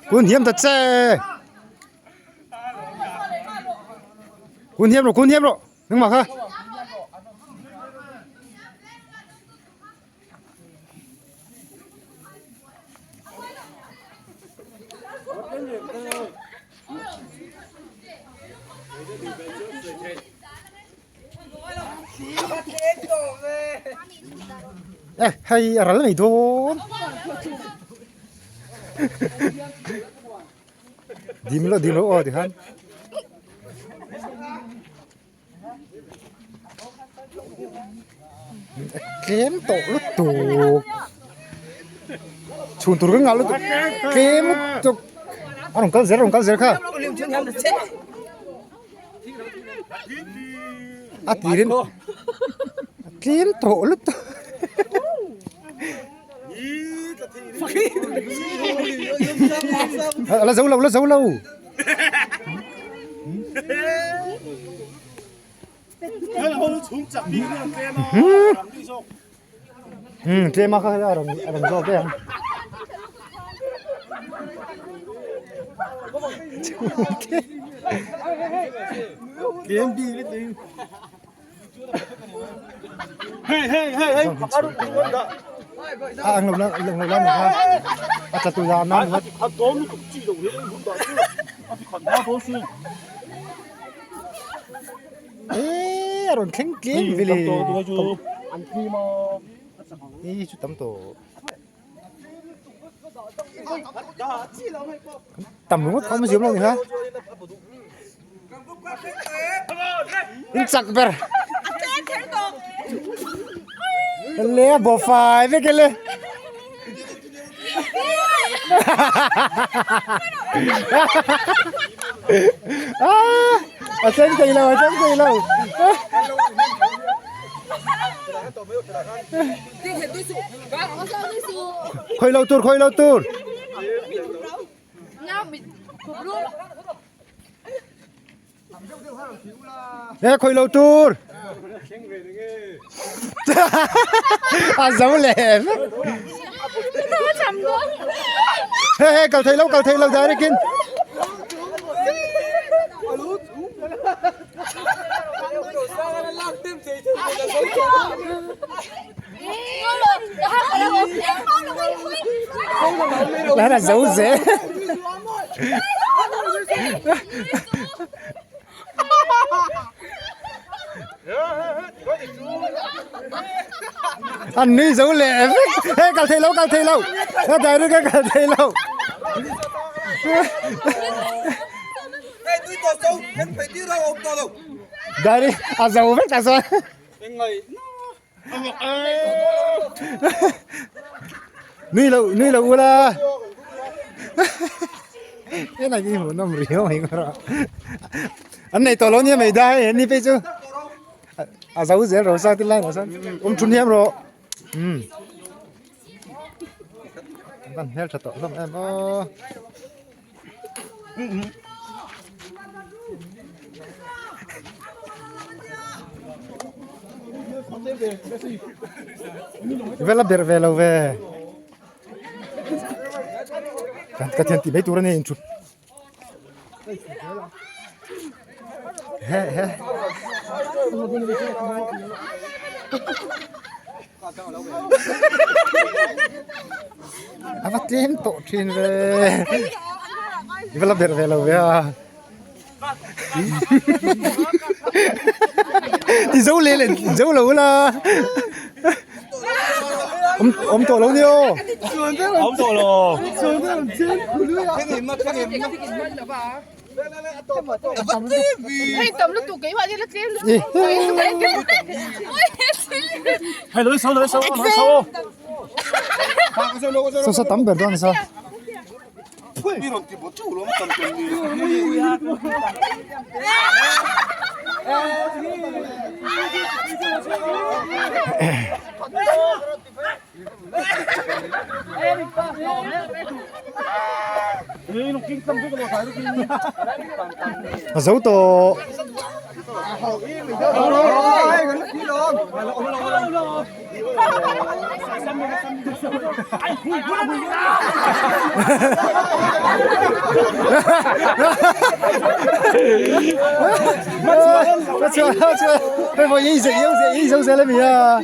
Kun hiam ta che. Kun hiam rawh kun hiam rawh nangmah kha. Ê hei a ral mai dawn dim lo dim lo aw tikhan. Tlem tawh lutuk chhun tur ka ngah lutuk tlem lutuk a rawn kal zel a rawn kal zel kha a tirin tlem tawh lutuk la zo lo la zo lo. Tlem a kha a rawn a rawn zawk em a ang lo la ang lo la ni kha a tla tu la nan Eee a rawn thleng tlem vele Eee chu tam tawh Tam ringawt kha awm ziam lo ni kha In chak ber Le a bo fai vek e le A thleng thei lo a thleng thei lo Khawi lo tur khawi lo tur He khawi lo tur A zo leh vek He he kal thei lo kal thei lo direct in Lá là giấu dễ. An nui zo leh vek. He kal thei lo kal thei lo. He direct a kal thei lo. Direct a zo vek ta chuan. Nui lo nui lo ula. Cái này cái hồn nằm riêu mình rồi. Anh này tổ lớn như mày đây, anh đi bây chứ. À giấu dễ rồi sao tin lại mà sao? Ông chun hiếm rồi. Ừ. Văn heo thật tổ lắm em ơ. Vela ber ve lo ve. Kan ka thian ti mai tur a ni inchhut. He he. A va tlem tawh thin ve. I va la berh ve lo ve a. Ti zo leh leh zo lo la. Awm awm tawh lo ni aw. Awm tawh lo. Saw saw tam ber dawn sa. A zo tawh. Hei zo zel ami a.